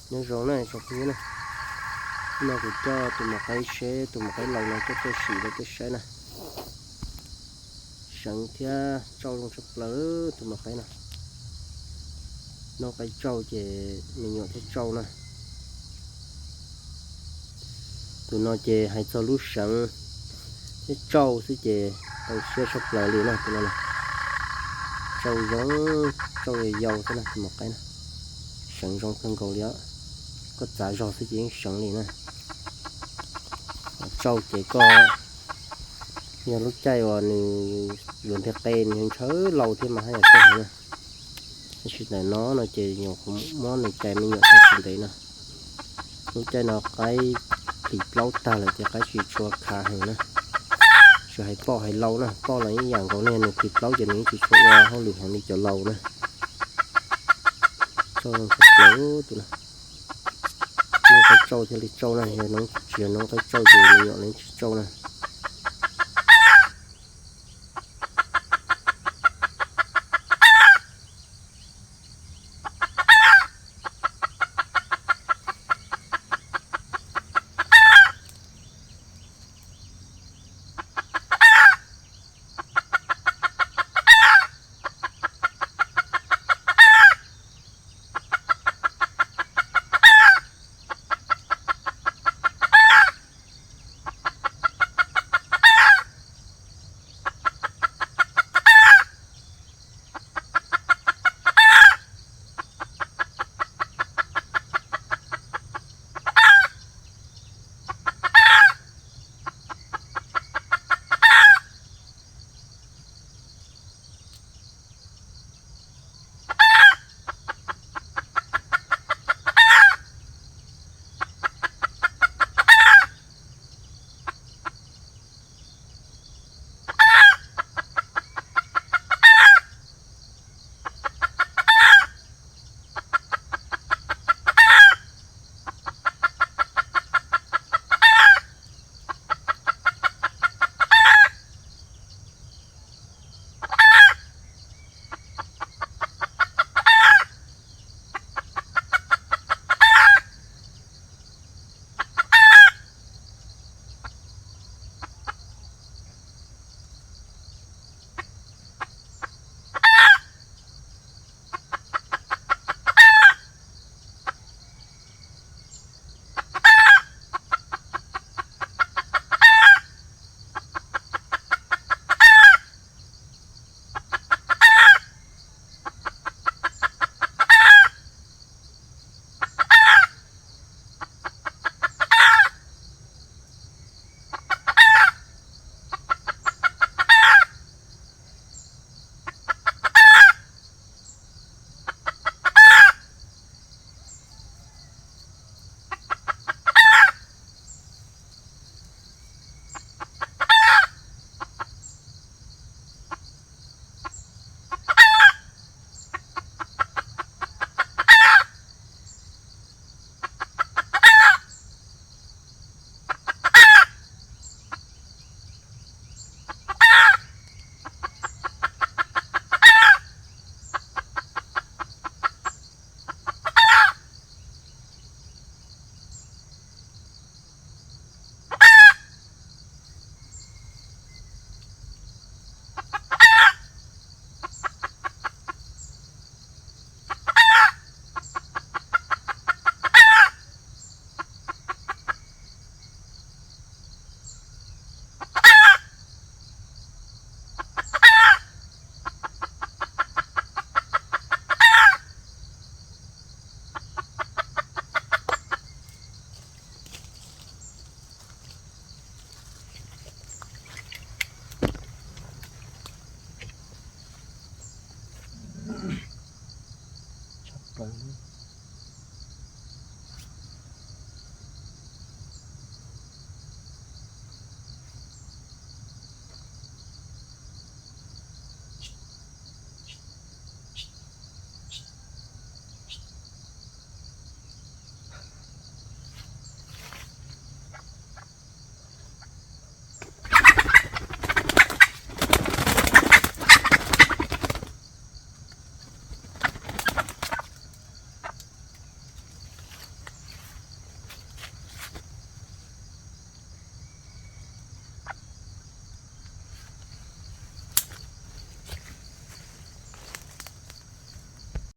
Nyob zoo na tsoom phooj ywg na, no kuv coj tus maum qaib seb tus maum qaib laus no coj tuaj sim rau peb saib na. Seev thiab tsauj zoo tshaj plaws tus maum qaib no. Noob qaib tsauj ces me nyuam thiaj tsauj na. Tus no ces hais txog lub seev thiab tsauj xwb ces tau siab tshaj plaws li na tus no. Tsauj zoo, tsauj yau yau xwb na tus maum qaib na. Seev zoo kawg nkaus li os. Koj txav zog xwb ces yeej seev li na. Tsauj ces koj, yog lub caij uas nws yuav ntiag qe nws ntshaw laus thiab mas haj yam tsauj heev na. Tab sis ntawm no no ces nyuam qhuav muab nws cais me nyuam tau tsis ntev no. Lub caij no qaib plhis plaub tag lawm ces qaib tsis tshua khav heev na. Tsis hais poj hais lau na, poj los ib yam nkaus ne, nws plhis plaub ces nws yeej tsis tshua ua hauj lwm heev li cov laus na. Tsauj zoo tshaj plaws tus no. Noob qaib tsauj thiaj li tsauj na, yog noob tsis yog noob qaib tsauj ces me nyuam los yeej tsis tsauj na.